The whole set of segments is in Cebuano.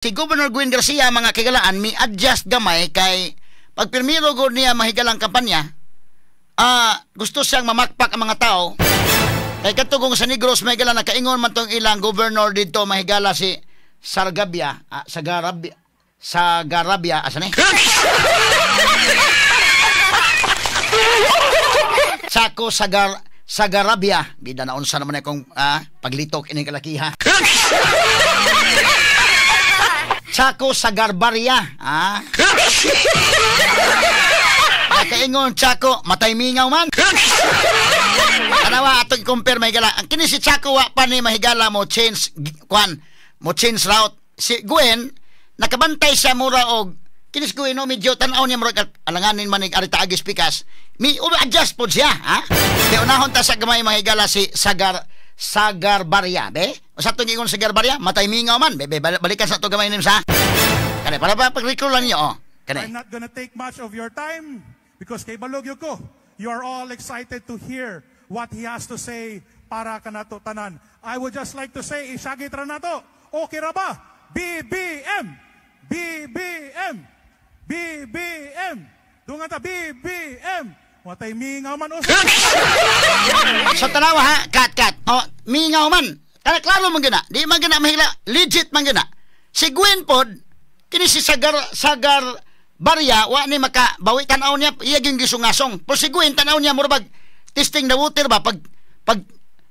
Si Governor Gwen Garcia, mga kigalaan, mi adjust gamay kay pag pirmiro gud niya mahigalang kampanya, gusto siyang mamakpak ang mga tao. Kay katugong sa Negros, mahigala, nakaingon man tong ilang governor dito, mahigala, si Sargabia, Sagarabia, Sagarabia, asa ni? Sako Sagarabia, bida na unsa naman akong paglitok ining kalakiha. Chaco Sagarbarya, ah. Nakaingon Chaco, matay mingaw man. Tanawa atong compare, mahigala. Ang kini si Chaco wa pa ni mahigala mo change kwan, mo change route. Si Gwen nakabantay siya mura og kini si Gwen no, medyo tan-aw niya murag alanganin man nig arita agis pikas. Mi adjust pod siya, ha? Kay unahon ta sa gamay, mahigala, si Sagarbarya, be? O sa itong ingon Sagarbarya, matay mingaw man. Be, be, balikan sa ito gamay nim sa. Kani, para pa pag-recall lang niyo, oh. Kani. I'm not gonna take much of your time because kay balog ko, you are all excited to hear what he has to say para kanato tanan. I would just like to say, isagit ra nato. Okay ra ba? BBM! BBM! BBM! Dungan ta, BBM! Watay mingaw man usa. Sa tanawa ha, cut, cut. Oh, mingaw man. Kana klaro man gina. Di man gina mahila, legit man gina. Si Gwen pod, kini si Sagar Barya, wa ni maka bawi tan-aw niya, iya gyud gisungasong. Pero si Gwen tan-aw niya murag testing the water ba pag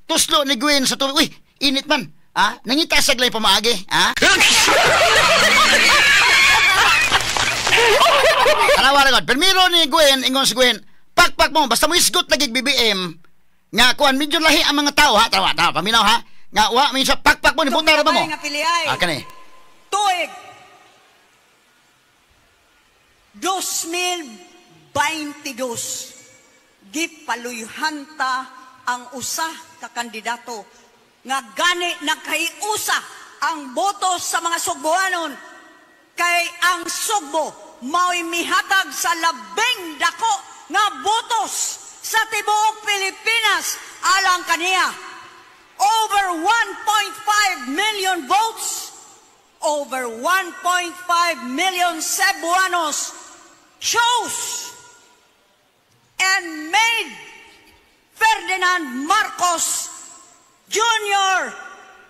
tuslo ni Gwen sa tubig, uy, init man. Ah, nangita sa glay pamaagi, ah. Tanawa ra god. Primero ni Gwen, ingon si Gwen, pakpak mo, basta mo isgot lagi BBM, nga kuan medyo lahi ang mga tao ha, tawa, tawa, paminaw ha, nga wa, minsan pakpak mo, nipunta ra ba mo? Ah, kani. Tuig 2022, gipaluyhanta ang usa ka kandidato nga gani nagkahiusa ang boto sa mga Sugboanon kay ang Sugbo mao'y mihatag sa labing dako nga botos sa tibuok Pilipinas alang kaniya. Over 1.5 million votes, over 1.5 million Cebuanos chose and made Ferdinand Marcos Jr.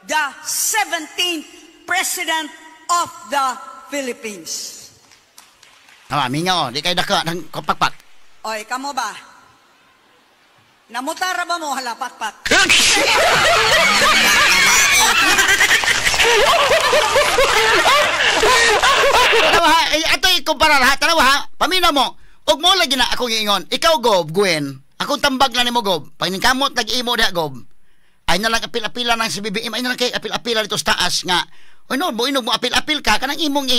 the 17th President of the Philippines. Ah, mingaw, di kay dako ng kapakpak. Oy, kamo ba? Namutara ba mo halapakpak? Tanawa ha, ato ikumpara ha, tanawa ha, paminaw mo, og mo lagi na akong iingon, ikaw Gob, Gwen, akong tambag na nimo Gob, paningkamot nag-imo diha Gob, ay na lang apil-apila ng si BBM, ay na lang kay apil-apila dito sa taas nga, oy no, mo inog mo apil-apil ka, kanang imong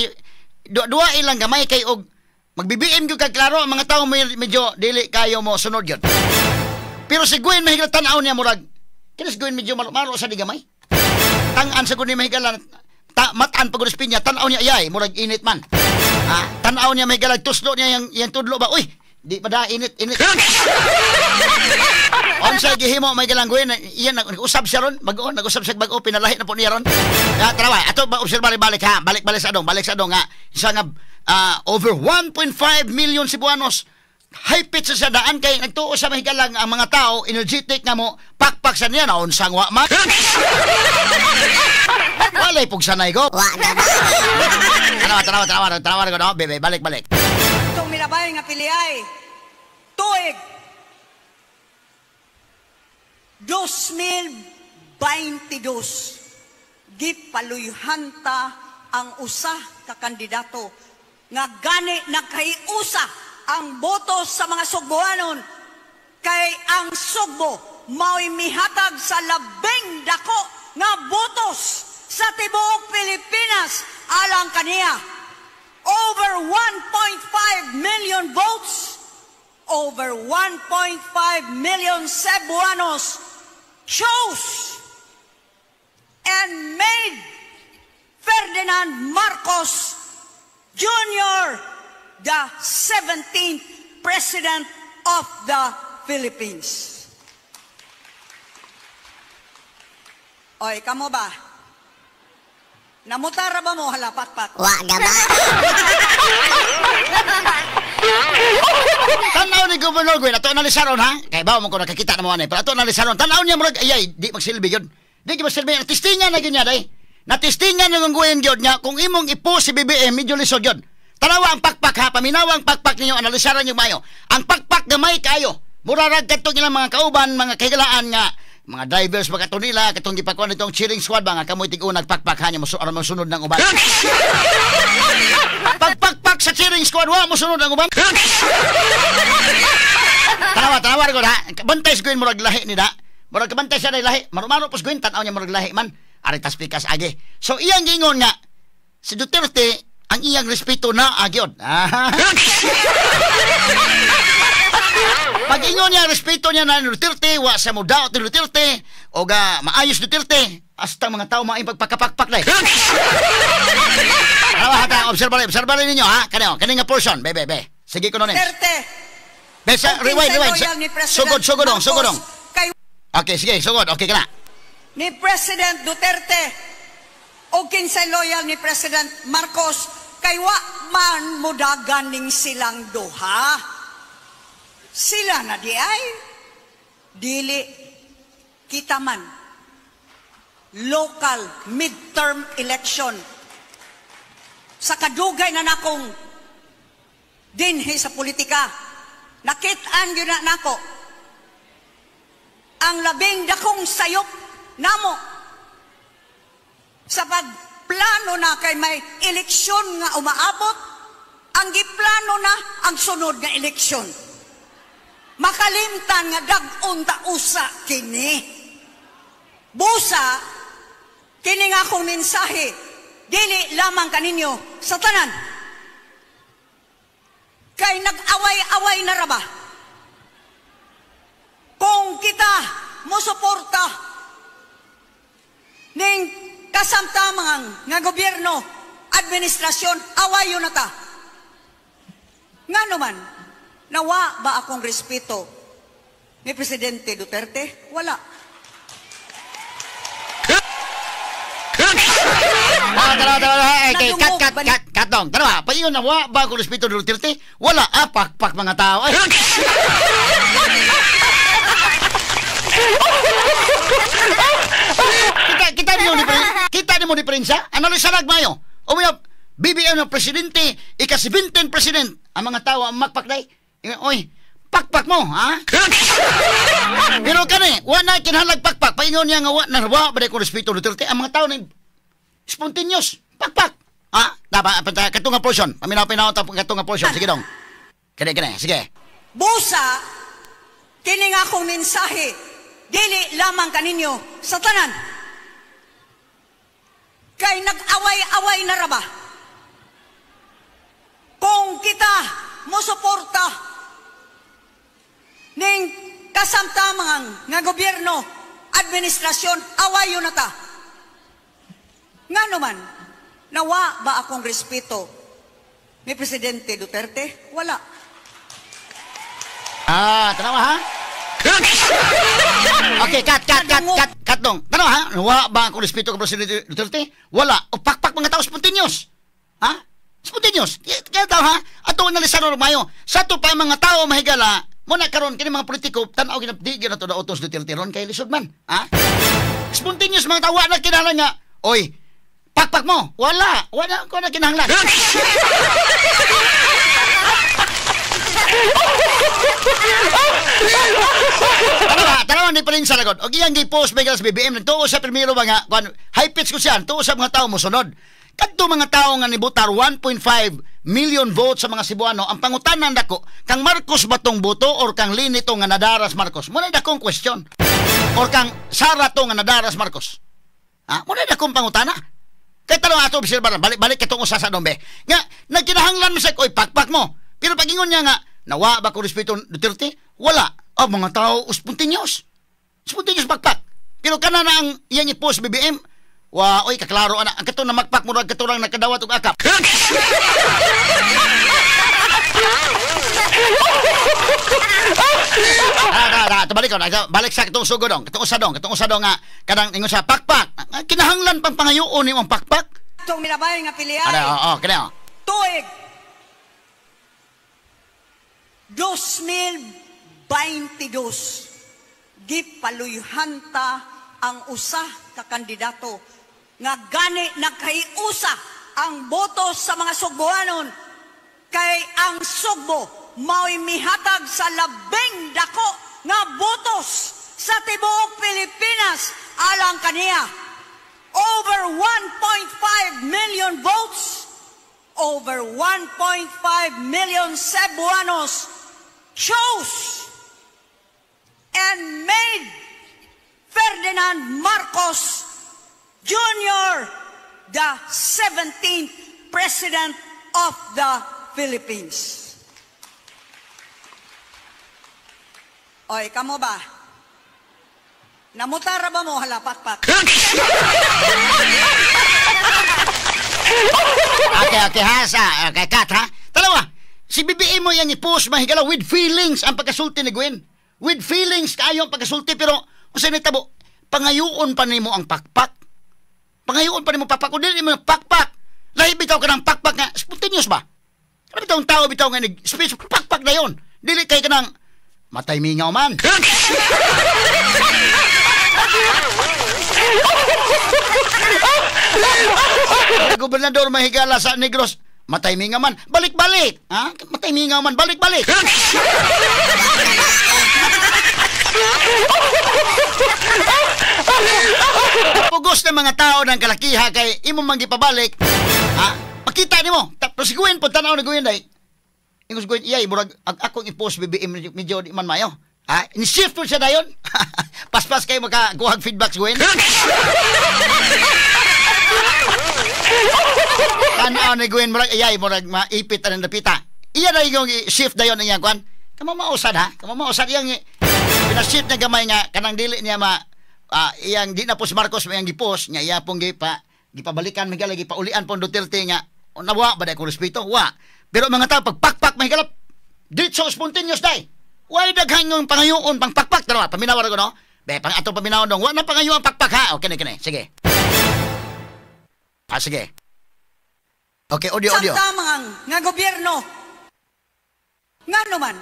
duwa ilang gamay kay og mag-BBM gyud ka klaro, ang mga tao medyo dili kayo mo sunod yun. Pero si Gwen mahigala tan-aw niya murag, kini si Gwen medyo maro sa di gamay. Tang-an sa gud ni mahigala, matan pag pinya, tan-aw niya ayay, murag init man. Ah, tan-aw niya mahigala, tuslo niya yang tudlo ba, uy, di pa da init, init. Unsa gihimo mahigala Gwen, iyan nag-usab siya ron, bag-o, nag-usab siya bag-o, pinalahi na po niya ron. Ya, tarawa, ato ba obserba balik ha, balik sa dong nga, isa nga over 1.5 million Cebuanos. High pitch sa daan kay nagtuo sa mahigalang ang mga tao, energetic nga mo, pakpak sa niya, naunsang wa man. Walay pugsanay ko. Wa na ba? Tanawa, tanawa, tanawa, tanawa ko, no? Bebe, balik, balik. Itong milabay nga piliay, tuig 2022, gipaluyhanta ang usa ka kandidato nga gani nagkahiusa ang boto sa mga Sugboanon kay ang Sugbo mao'y mihatag sa labing dako nga botos sa tibuok Pilipinas alang kaniya. Over 1.5 million votes, over 1.5 million Cebuanos chose and made Ferdinand Marcos Jr. the 17th President of the Philippines. Oy, kamo ba? Namutara ba mo hala pakpak? Wa gaba. Tanaw ni Governor Gwen, ato analisaron ha. Kay bawo mo ko nakakita na mo ani, pero ato analisaron. Tanaw niya murag ayay, di magsilbi gyud. Di gyud magsilbi. Natistingan na gyud niya day. Natistingan ng Gwen gyud niya kung imong ipo si BBM medyo lisod gyud. Tanawa ang pakpak ha, paminawa ang pakpak ninyo, analisaran niyo mayo. Ang pakpak gamay kayo. Murarag kadtong ilang mga kauban, mga kahigalaan nga mga drivers ba kato nila, katong gipakuan nitong cheering squad ba nga kamoy tig-unag pakpak ha niya mo sunod ng uban. Pagpakpak sa cheering squad wa mo sunod ang uban. Tanawa ko ha. Bantay sa Gwen murag lahi ni da. Murag kabantay siya lahi. Marumaro pos Gwen tan-aw niya murag lahi man. Aritas pikas agi. So iyang giingon nga si Duterte ang iyang respeto na agyod. Pag ingon niya respeto niya na Duterte, wa sa mo daot ni Duterte o ga maayos Duterte, hasta mga tao maayong pagpakapakpak dai. Tanawa ha, obserba ninyo ha. Kani kani nga portion, be be be. Sige ko nonin. Duterte. Besa, rewind. Sugod. Okay, sige, sugod. Okay ka na. Ni President Duterte o kinsay loyal ni President Marcos kay wa man mudagan ning silang duha. Sila na di ay dili kita man local midterm election sa kadugay na nakong dinhi sa politika nakit-an gyud na nako ang labing dakong sayop namo sa pagplano na kay may eleksyon nga umaabot, ang giplano na ang sunod nga eleksyon. Makalimtan nga dag-on ta usa kini. Busa, kini nga akong mensahe, dili lamang kaninyo sa tanan. Kay nag-away-away na ra ba? Kung kita mosuporta ning kasamtamang nga gobyerno, administrasyon, awayo na ta. Ngano man, nawa ba akong respeto ni Presidente Duterte? Wala. Tara. Okay, cut, dong. Tara, pag yun, nawa ba akong respeto ni Duterte? Wala, pakpak mga tao. Ay. Kita ni mo ni Prinsa? Analisarag mayo. O mga BBM ng presidente, ika-17 president. Ang mga tao ang magpakday. Oy, pakpak mo, ha? Pero kani, wa na kinahanglag pakpak. Paingon niya nga wa na wa ba ko respeto Duterte. Ang mga tao na spontaneous, pakpak. Ha? Dapat katunga portion. Paminaw-pinaw ta katunga portion. Sige dong. Kani, sige. Busa, kini nga akong mensahe, dili lamang kaninyo sa tanan. Kay nag-away-away na ra ba? Kung kita mosuporta ning kasamtamang nga gobyerno, administrasyon, awayo na ta. Ngano man, nawa ba akong respeto ni Presidente Duterte? Wala. Tanawa ha? Okay, cut dong. Tanawa ha? Nawa ba akong respeto kay Presidente Duterte? Wala. O pakpak mga tao spontaneous. Ha? Spontaneous. Kaya tao ha? Ato analisaro mayo. Sa ato pa mga tao mahigala, muna karon kini mga politiko tan-aw di gyud nato daotos Duterte ron kay lisod man. Ha? Spontaneous mga tao na kinahanglan nga. Oy, pakpak mo. Wala. Wala ko na kinahanglan. Tanawa ni Prinsa lagod. Og iyang gi-post may galas BBM nagtuo sa primero mga kuan high pitch ko siya, tuo sa mga tao mosunod. Kadto mga tao nga nibotar 1.5 million votes sa mga Cebuano, ang pangutanan dako, kang Marcos ba tong boto or kang Leni to nga nadaras Marcos? Muna dakong question. Or kang Sara to nga nadaras Marcos? Ha? Muna dakong pangutana. Kay tanaw ato obserba balik katong usa sa dombe. Nga nagkinahanglan mi sa oy pakpak mo. Pero pag-ingon niya nga nawa ba ko respeto Duterte? Wala. Oh, mga tao spontaneous. Spontaneous pakpak. Pero kana na ang iyang i-post BBM, wa oy kaklaro ana ang kato na magpak murag kato lang nakadawat og akap. Balik ko, balik sa katong sugod dong, katong usa dong nga kanang ingon sa pakpak. Kinahanglan pang pangayoon nimo ang pakpak. Katong milabay nga piliay. Ano, oo, kini oh. Tuig 2022 gipaluyhan ta ang usa ka kandidato nga gani nagkahiusa ang boto sa mga Sugboanon kay ang Sugbo mao'y mihatag sa labing dako nga botos sa tibuok Pilipinas alang kaniya. Over 1.5 million votes, over 1.5 million Cebuanos chose and made Ferdinand Marcos Jr. the 17th President of the Philippines. Oy, kamo ba? Namutara ba mo halapakpak? Okay, okay ha, sa okay, cut ha. Talawa, si BBM mo yan i-post mahigala with feelings ang pagkasulti ni Gwen. With feelings kaayo ang pagkasulti, pero unsay nitabo, pangayoon pa nimo ang pakpak. Pangayoon pa nimo pakpak, dili mo pakpak. Lahi bitaw ka ng pakpak nga spontaneous ba? Kana bitaw ang tao bitaw nga nag-speech pakpak na yon. Dili kay kanang matay mingaw man. Gobernador mahigala sa Negros, matay mingaw man, balik-balik. Ha? Matay mingaw man, balik-balik. Pugos ng mga tao ng kalakiha kay imo man gipabalik. Ha? Makita nimo. Tapos si Gwen po tanaw ni Gwen day. Ingos Gwen, iyay murag akong i-post BBM medyo di man mayo. Ha? Ni-shift po siya dayon. Paspas kayo makakuhag feedback Gwen. Tanaw ni Gwen murag iyay murag maipit ang dapita. Iya na yung shift dayon ang iyang kuan. Kamamausad ha. Kamamausad iyang pinashift niya gamay nga kanang dili niya ma iyang di na po si Marcos iyang gipos nga iya pong gipabalikan mahigala gipaulian pong Duterte nga nawa ba dai ko respeto wa, pero mga tao pagpakpak mahigala diretso spontaneous dai way daghan yung pangayoon pang pakpak. Tanawa, paminaw ra ko no be pang atong paminaw dong wa na pangayoon pakpak ha. Okay kini sige. Ah sige. Okay, audio audio. Sa tamang nga gobyerno ngano man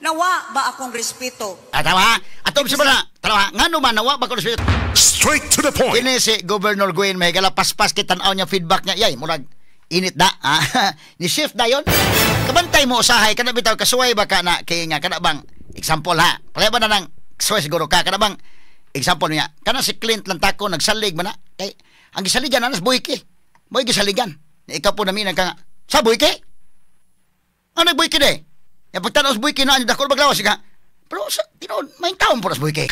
nawa ba akong respeto? Ah, tama. Ato sa bala, tama. Ngano man nawa ba akong respeto? Straight to the point. Kini si Governor Gwen mahigala paspas kay tan-aw niya feedback niya. Yay, murag init na. Ah, ni shift na yon. Kabantay mo usahay kana bitaw kasuway ba ka na kay nga kana bang example ha. Palay ba na nang kasuway siguro ka kana bang example niya. Kana si Clint Lantako nagsalig man na kay ang gisaligan anas buhiki. Moy gisaligan. Ikaw po namin ang ka sa buhiki. Ano buhiki de? Ya pagtanaw sa buhiki na, dako maglawas ka. Pero sa tinuod, may taon po sa buhiki.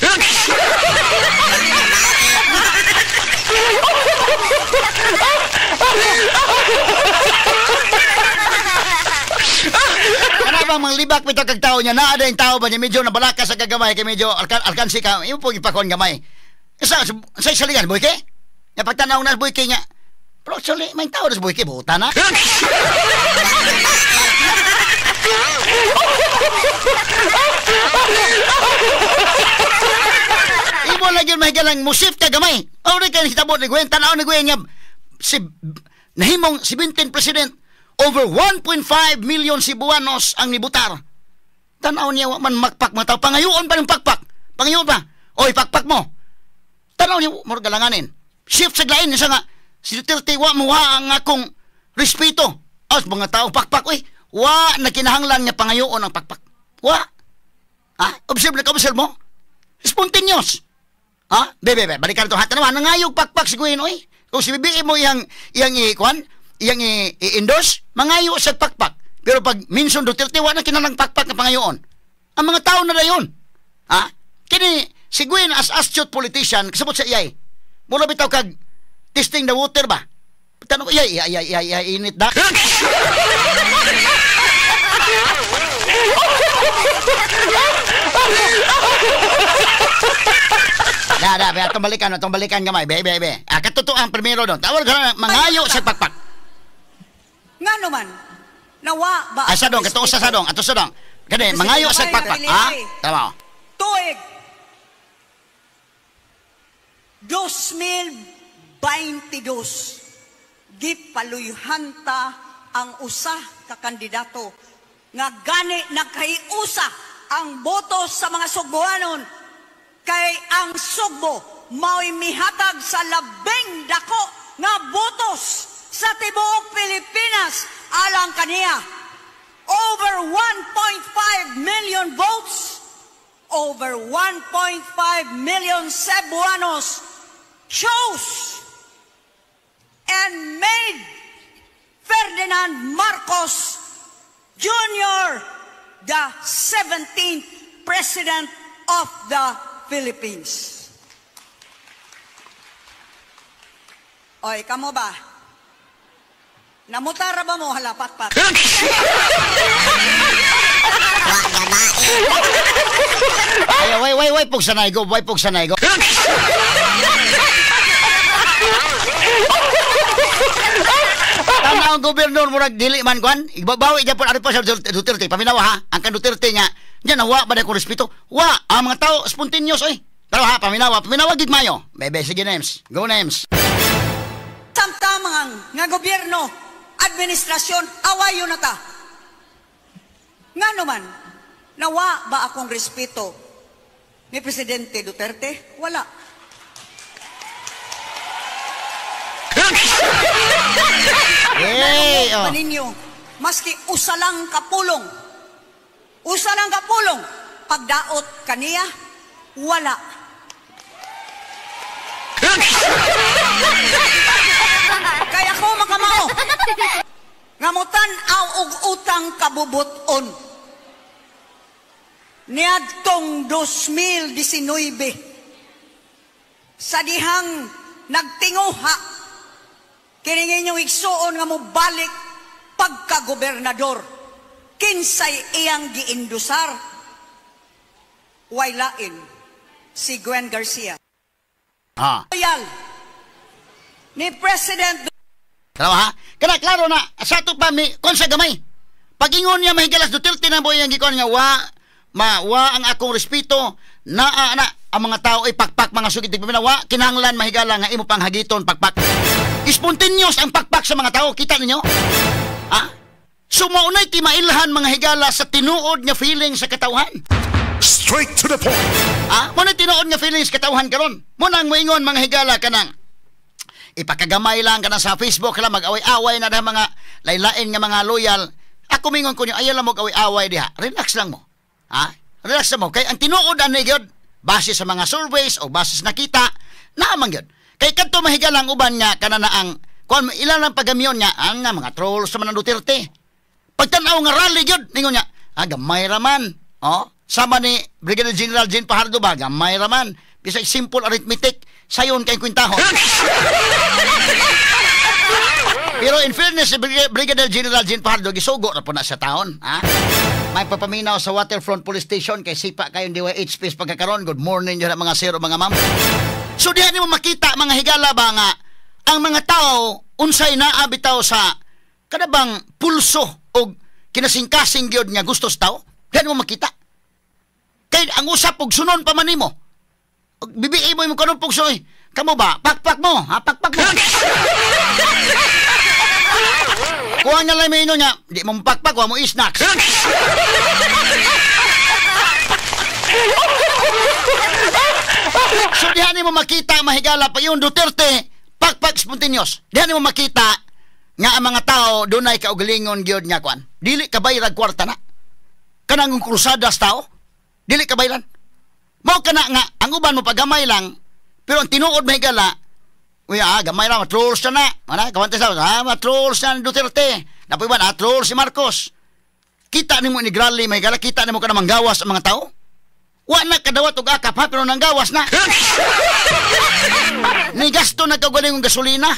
Kana bang mga libak bitaw kag tao niya, naa yung tao ba niya, medyo nabalaka sa kagamay, kay medyo alkansi ka, imo po ipakon gamay. Sa saligan, buhiki? Ya pagtanaw na sa buhiki niya, pero actually, may tao na sa buhiki, buta na. Imo lagi mahigalang musif ka gamay. Ori kay hitabo ni Gwen, tan-aw ni Gwen nga si nahimong 17 president, over 1.5 million Cebuanos ang nibutar. Tan-aw niya wa man makpak mga tao, pangayoon pa ng pakpak. Pangayoon pa. Oy, pakpak mo. Tan-aw niya murag galanganin. Shift sa glain niya nga si Duterte wa mo ang akong respeto. As mga tao pakpak oy. Wa na kinahanglan nga pangayoon ang pakpak. Wa. Ha? Observe na ka-observe mo? Spontaneous. Ha? Be, be, be. Balikan ito. Ha? Tanawa, nangayog pakpak si Gwen, oy. Kung si BBM mo iyang i-kuan, iyang i-endorse, mangayo sa pakpak. Pero pag minsan Duterte, wa na kinalang pakpak na pangayoon. Ang mga tao na dayon. Ha? Kini, si Gwen as astute politician, kasabot sa iyay. Mula bitaw kag testing the water ba? Tanong ko, iyay, iyay, iyay, iyay, init da. Da, da, be, atong balikan gamay, be, be, be. Ah, katotoang primero doon. Tawag ka na, mangayo sa pakpak. Ngano man, nawa ba? Ay, sa dong, katuo sa dong, ato sa dong. Kani, mangayo sa pakpak. Ha? Tama. Tuig 2022, Gipaluyhan ta ang usa ka kandidato nga gani nagkahiusa ang boto sa mga Sugbuanon, kay ang Sugbo mao'y mihatag sa labing dako nga botos sa tibuok Pilipinas alang kaniya. Over 1.5 million votes, over 1.5 million Cebuanos chose and made Ferdinand Marcos Jr. the 17th President of the Philippines. Oy, kamo ba? Namutara ba mo halapat-pat? Ay, way, way, way, pug sanay go, way, pug sanay go. Tama ang gobernador murag dili man kwan. Ibabawi gyapon ari pa sa Duterte. Paminawa ha, ang kan Duterte nga nya nawa ba ko respeto? Wa ang mga tao spontaneous oy. Tara ha, paminawa, paminawa gid mayo. Bebe sige names. Go names. Samtamang nga gobyerno, administrasyon, awayo na ta. Ngano man, nawa ba akong respeto ni Presidente Duterte? Wala. Hey, oh. Ninyo, maski usa lang kapulong, usa lang kapulong, pagdaot kaniya, wala. Kaya ko makamao, ngamutan aw og utang kabubuton. Niadtong 2019, sa dihang nagtinguha, kining inyong igsuon nga mobalik pagkagobernador, kinsay iyang giindusar, way lain si Gwen Garcia. Ah. Loyal ni President. Klaro ha? Kana klaro na sa ato pa mi kon sa gamay. Pag-ingon niya mahigalas Duterte na boy ang gikon nga wa ma wa ang akong respeto naa na ang mga tao ay pakpak mga sugid wa kinahanglan mahigala nga imo pang hagiton pakpak. Spontaneous ang pakpak sa mga tao, kita ninyo? Ha? So maunay timailhan mga higala sa tinuod nga feeling sa katawhan. Straight to the point. Ha? Muna tinuod nga feeling sa katawhan karon. Muna ang moingon mga higala kanang ipakagamay lang kana sa Facebook lang mag-away-away na dahil mga laylain nga mga loyal. Ako mingon ko niyo, ayaw lang mag-away-away diha. Relax lang mo. Ha? Relax lang mo. Kay ang tinuod ani gyud base sa mga surveys o base sa nakita, naamang gyud. Kay kadto mahigalang uban nga kana na ang kuan ilan lang pagamyon niya ang mga trolls sa man Duterte. Pagtan-aw nga rally gyud ningon niya, ah gamay ra man. Oh, sama ni Brigadier General Jean Fajardo ba, gamay ra man. Bisag simple arithmetic, sayon kay kwintahon. Pero in fairness, Brigadier General Jean Fajardo gisugo ra po na sa taon, ha? May papaminaw sa Waterfront Police Station kay sipa kayong DYH space pagkakaron. Good morning dyan mga sir o mga ma'am. So diha nimo makita mga higala ba nga ang mga tao unsay naa bitaw sa kada bang pulso og kinasingkasing gyud nga gusto sa tao. Diha nimo makita. Kay ang usap og sunon pa man nimo. Bibii mo imong kanumpog soy. Kamo ba? Pakpak mo, ha? Pakpak mo. Kuha nga lang may ino niya. Di mo pakpak, kuha mo snacks. So diha nimo makita mahigala pa yung Duterte, pakpak spontaneous. Diha nimo makita nga ang mga tao dunay kaugalingon gyud nga kuan. Dili ka bayrag kwarta na. Kanang krusada sa tao, dili ka bayran. Mao kana nga ang uban mo pagamay lang, pero ang tinuod mahigala, uy, gamay lang, trolls na. Mana, kawante sa, trolls na Duterte. Napoy ba, trolls si Marcos. Kita nimo ni Grally, mahigala, kita nimo ka na manggawas ang mga tao. Wa na kadawat og akap ha, pero nanggawas na. Ni gasto nagkagaling ng gasolina.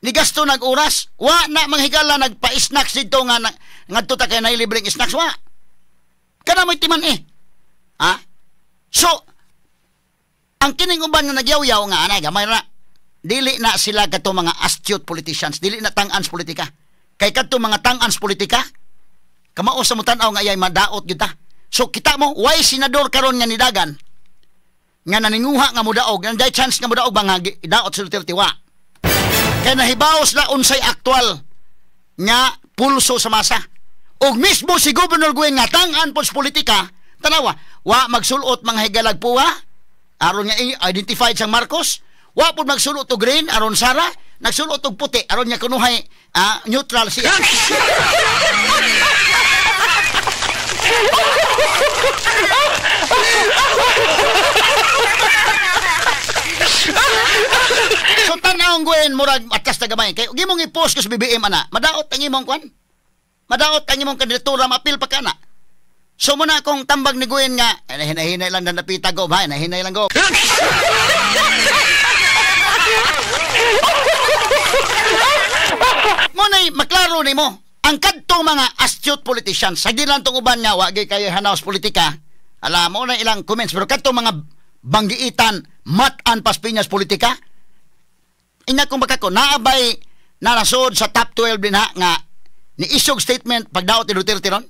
Ni gasto nag-oras. Wa na manghigala nagpa-snacks dito nga ngadto ta kay nailibreng snacks wa. Kana mo'y timan eh. Ha? So, ang kining uban nga nagyaw-yaw nga anay gamay ra. Dili na sila kadto mga astute politicians, dili na tang-ans politika. Kay kadto mga tang-ans politika, kamao sa mutan-aw nga ayay madaot gyud ta. So kita mo, why senador karon nga nidagan nga naninguha nga mudaog, nga day chance nga mudaog ba nga idaot si Duterte wa. Kay nahibaw sila unsay aktual nga pulso sa masa. Og mismo si Governor Gwen nga tang-an po sa politika, tanawa, wa magsulot mga higalag puwa, aron nga identified sang Marcos, wa po magsulot og green aron Sara, nagsulot og puti aron nga kunuhay neutral siya. So tan-awon Gwen, murag atlas na gamay. Kay gimong i-post ko sa BBM ana, madaot ang imong kwan. Madaot ang imong kandidatura, maapil pa ka na. So muna akong tambag ni Gwen nga, hinahinay lang na napita go, ha, hinahinay lang go. Muna'y maklaro ni mo, ang kadtong mga astute politicians, sa lang tong uban nga, wagi kayo hanaw sa politika, alam mo na ilang comments, pero kadtong mga banggiitan, mat-an pas pinyas politika, ina kung baka ko, naabay narasod sa top 12 din ha, nga ni isog statement pagdaot ni Duterte ron?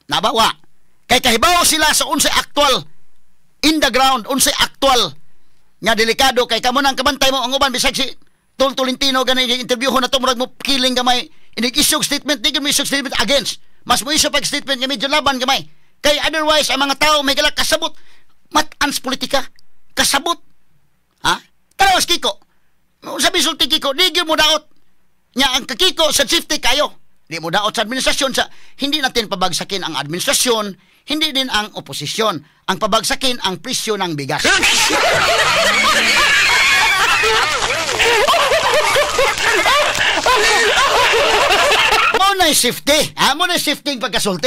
Nabawa. Kay kahibaw sila sa unsay actual in the ground, unsay actual nga delikado kay kamo nang kabantay mo ang uban bisag si Tol Tolentino gani interview na to murag mo killing gamay inig isog statement, di mo isog statement against. Mas mo isog pag statement nga medyo laban gamay. Kay otherwise ang mga tao may galak kasabot mat-ans politika. Kasabot. Ha? Tarawas Kiko. Sabi sulti Kiko, di gyud mo daot. Nya ang kakiko sa safety kayo. Di mo daot sa administrasyon sa hindi natin pabagsakin ang administrasyon, hindi din ang oposisyon. Ang pabagsakin ang presyo ng bigas. Mo na safety, ha? Mo na safety pagkasulti.